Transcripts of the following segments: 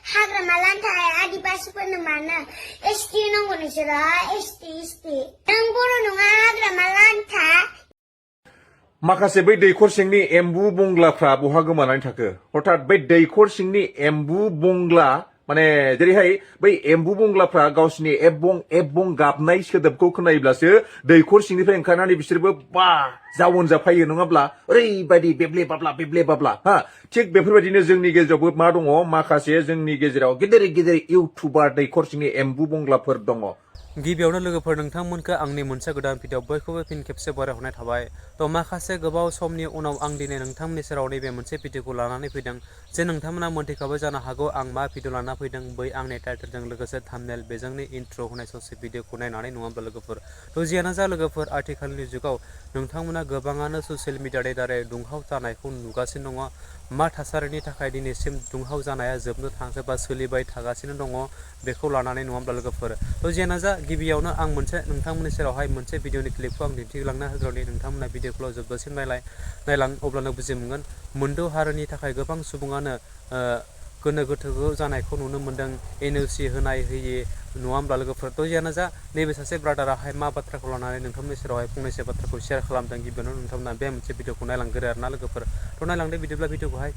Hagrama Lanta Adibasipun mana ST nunggu nisra ST Nang Boro Ninga Hagrama Lanta माखासे बै दैखर सिंनि एम्बु बंग्लाफ्रा बहा गोमानानै थाखो हठात बै दैखर सिंनि एम्बु बंग्ला माने जेरैहाय बै एम्बु बंग्लाफ्रा गावसिनि एबं गाबनाय सोदोबखौ खोनायोब्लासो दैखर सिंनिफ्राय ओंखारनानै बिसोरबो बा जावन जाफायो नङाब्ला ओरैबायदि बेब्ले बाब्ला हा थिग बेफोरबायदिनो जोंनि गेजेरावबो मा दङ माखासे जोंनि गेजेराव गेदेर इउटुबार दैखर सिंनि एम्बु बंग्लाफोर दङ गिबियावनो लोगोफोर नोंथांमोनखौ आंनि मोनसे गोदान भिडिअ बयखौबो फिन खेबसे बरायहरनाय थाबाय तो माखासे गोबाव समनि उनाव आं दिनै नोंथांमोननि सेराव नैबे मोनसे भिडिअखौ लानानै फैदों जे नोंथांमोना मोनथिखाबाय जानो हागौ आं मा भिडिअ लाना फैदों बै आंनि टाइटेलजों लोगोसे थाम्बनेल बेजोंनो इन्ट्र होनाय ससे भिडिअखौ नायनानै नङा होमब्ला लोगोफोर तो जियानो जा लोगोफोर आथिखालनि जुगाव नोंथांमोना गोबाङानो ससियेल मिडियानि दारै दुंहाव जानायखौ नुगासिनो दङ मा थासारिनि थाखाय दिनैसिम दुंहाव जानाया जोबनो थाङाखै बा सोलिबाय थागासिनो दङ बेखौ लानानै नङा होमब्ला लोगोफोर तो जियानो जा गिबियावनो आं नोंथांमोननि सेरावहाय मोनसे भिडिअनि क्लिपखौ आं दिन्थिलांना होग्रोनि नोंथांमोना भिडिअखौ जोबजासिम नायलां अब्लानो बुजि मोनगोन मोनद' हारिनि थाखाय गोबां सुबुङानो गोनो गोथो जानायखौ नुनो मोन्दों NOC होनाय होयि नङा होमब्ला लोगोफोर तो जियानो जा नैबे सासे ब्रादाराहाय मा बाथ्राखौ लानानै नोंथांमोननि सेरावहाय फंनैसो बाथ्राखौ शेयार खालामदों गिबियावनो नोंथांमोना बे मोनसे भिडिअखौ नायलांग्रो आरोना लोगोफोर तो नायलांदो बिदिब्ला भिडिअखौहाय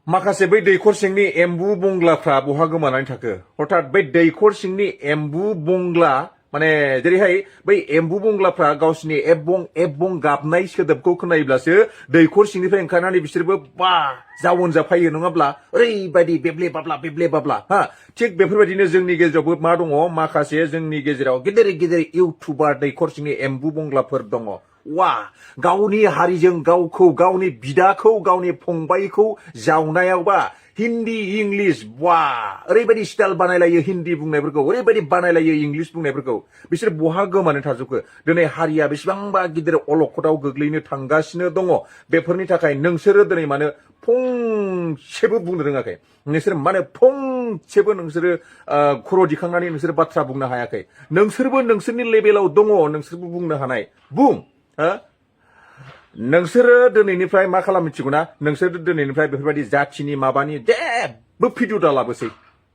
माखासे बै दैखर सिंनि एम्बु बंग्लाफ्रा बहा गोमानानै थाखो हठात बै दैखर सिंनि एम्बु बंग्ला माने जेरैहाय बै एम्बु बंग्लाफ्रा गावसिनि एबं गाबनाय सोदोबखौ खोनायोब्लासो दैखर सिंनिफ्राय ओंखारनानै बिसोरबो बा जावन जाफायो नङाब्ला ओरैबायदि बेब्ले बाब्ला हा थिग बेफोरबायदिनो जोंनि गेजेरावबो मा दङ माखासे जोंनि गेजेराव गेदेर इउटुबार दैखर सिंनि एम्बु बंग्लाफोर दङ वा गावनि हारिजों गावखौ गावनि बिदाखौ गावनि फंबायखौ जावनायावबा हिन्दी इंलिश वा ओरैबायदि स्टाइल बानायलायो हिन्दी बुंनायफोरखौ ओरैबायदि बानायलायो इंलिश बुंनायफोरखौ बिसोर बहा गोमानो थाजोबखो दिनै हारिया बेसेबांबा गिदिर अलखदाव गोग्लैनो थांगासिनो दङ बेफोरनि थाखाय नोंसोरो दिनै मानो फंसेबो बुंनो रोङाखै नोंसोर माने फंसेबो नोंसोरो खर' दिखांनानै नोंसोर बाथ्रा बुंनो हायाखै नोंसोरबो नोंसोरनि लेभेलाव दङ नोंसोरबो बुंनो हानाय बुं नोंसोरो दिनैनिफ्राय मा खालाम मिथिगौना नोंसोरो दिनैनिफ्राय बेफोरबायदि जाथिनि माबानि जेबो भिडिअ दालाबोसै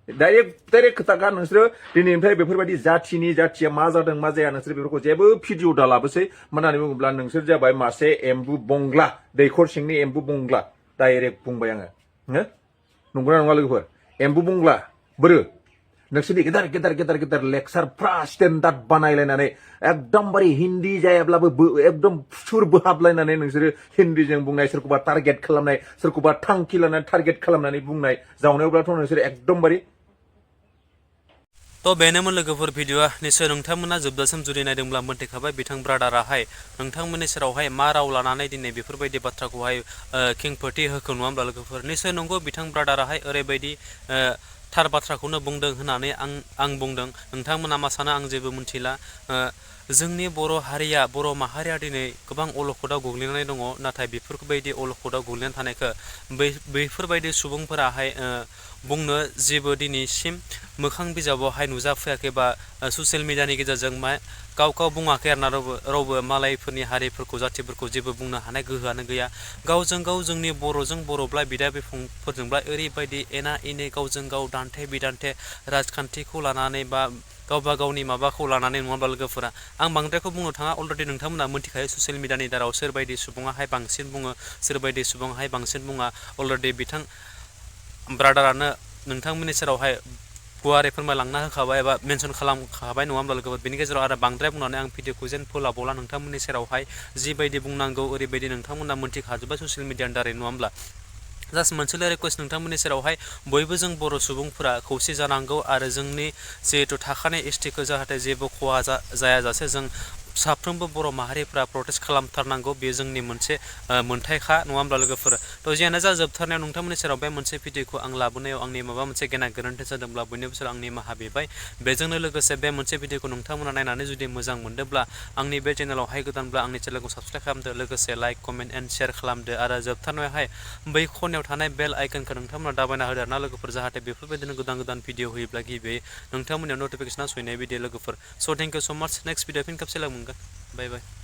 डाइरेक्ट खोथाखा नोंसोरो दिनैनिफ्राय बेफोरबायदि जाथिया मा जादों मा जाया नोंसोर बेफोरखौ जेबो भिडिअ दालाबोसै मानो होननानै बुङोब्ला नोंसोर जाबाय मासे एम्बु बंग्ला दैखर सिंनि एम्बु बंग्ला डाइरेक्ट बुंबाय आङो नंगौना नङा लोगोफोर एम्बु बंग्ला बोरो नोंसोरनि गेदेर लेक्सारफ्रा स्टेन्डार्ड बानायलायनानै एकदमबारे हिन्दी जायाब्लाबो एकदम सुर बोहाबलायनानै नोंसोरो हिन्दीजों बुंनाय सोरखौबा टारगेट खालामनाय सोरखौबा थांखि लानानै टारगेट खालामनानै बुंनाय जावनायावब्लाथ' नोंसोर एकदमबारे तो बेनोमोन लोगोफोर भिडिअआ निसय नोंथांमोना जोबजासिम जुदि नायदोंब्ला मोनथिखाबाय बिथां ब्रादाराहाय नोंथांमोननि सेरावहाय मा राव लानानै दिनै बेफोरबायदि बाथ्राखौहाय खेंफोरथि होखो नङा होमब्ला लोगोफोर निसय नंगौ बिथां ब्रादाराहाय ओरैबायदि थार बाथ्राखौनो बुंदों होननानै आं बुंदों नोंथांमोना मा सानो आं जेबो मिथिला जोंनि बर' हारिया बर' माहारिया दिनै गोबां अलखदाव गोग्लैनानै दङ नाथाय बेफोरबायदि अलखदाव गोग्लैनानै थानायखौ बैफोरबायदि सुबुंफोराहाय बुंनो जेबो दिनैसिम मोखां बिजाबावहाय नुजाफैयाखै बा ससियेल मिडियानि गेजेरजों गाव बुङाखै आरोना रावबो मालायफोरनि हारिफोरखौ जातिफोरखौ जेबो बुंनो हानाय गोहोआनो गैया गावजों गाव जोंनि बर'जों बर'ब्ला बिदा बिफंफोरजोंब्ला ओरैबायदि एना एनि गावजों गाव दान्थे बिदान्थे राजखान्थिखौ लानानै बा गावबा गावनि माबाखौ लानानै नङाब्ला लोगोफोरा आं बांद्रायखौ बुंनो थाङा अलरेडि नोंथांमोना मिथिखायो ससियेल मिडियानि दाराव सोरबायदि सुबुङाहाय बांसिन बुङो सोरबायदि सुबुङाहाय बांसिन बुङा अलरेडि बिथां ब्रादारानो नोंथांमोननि सेरावहाय गुवारै फोरमायलांना होखाबाय एबा मेनसन खालामखाबाय नङा होमब्ला लोगोफोर बेनि गेजेराव आरो बांद्राय बुंनानै आं भिडिअखौ जेन फोलावला नोंथांमोननि सेरावहाय जिबायदि बुंनांगौ ओरैबायदि नोंथांमोना मोनथिखाजोब्बाय ससियेल मिडियानि दारै नङा होमब्ला जास्ट मोनसेल' रिक्वेस्ट नोंथांमोननि सेरावहाय बयबो जों बर' सुबुंफोरा खौसे जानांगौ आरो जोंनि जिहेतु थाखानाय एसटिखौ जाहाथे जेबो खहा जायाजासे जों साफ्रोमबो बर' माहारिफ्रा प्रटेस्ट खालामथारनांगौ बेयो जोंनि मोनसे मोन्थायखा नङा होमब्ला लोगोफोर थ' जियानो जा जोबथारनायाव नोंथांमोननि सेराव बे मोनसे भिडिअखौ आं लाबोनायाव आंनि माबा मोनसे गेना गोरोन्थि जादोंब्ला बयनिबो सेराव आंनि निमाहा बिबाय बेजोंनो लोगोसे बे मोनसे भिडिअखौ नोंथांमोना नायनानै जुदि मोजां मोनदोंब्ला आंनि बे चेनेलावहाय गोदानब्ला आंनि चेनेलखौ साबसक्राइब खालामदो लोगोसे लाइक कमेन्ट एन्ड शेयार खालामदो आरो जोबथारनायावहाय बै खनायाव थानाय बेल आइकनखौ नोंथांमोना दाबायना होदो आरोना लोगोफोर जाहाथे बेफोरबायदिनो गोदान भिडिअ होयोब्ला गिबियै नोंथांमोननियाव नटिफिकेसना सहैनाय बायदि लोगोफोर स' थेंक इउ स' माच नेक्स्ट भिडिअ फिन खेबसे लोगो मोनगोन बाय बाय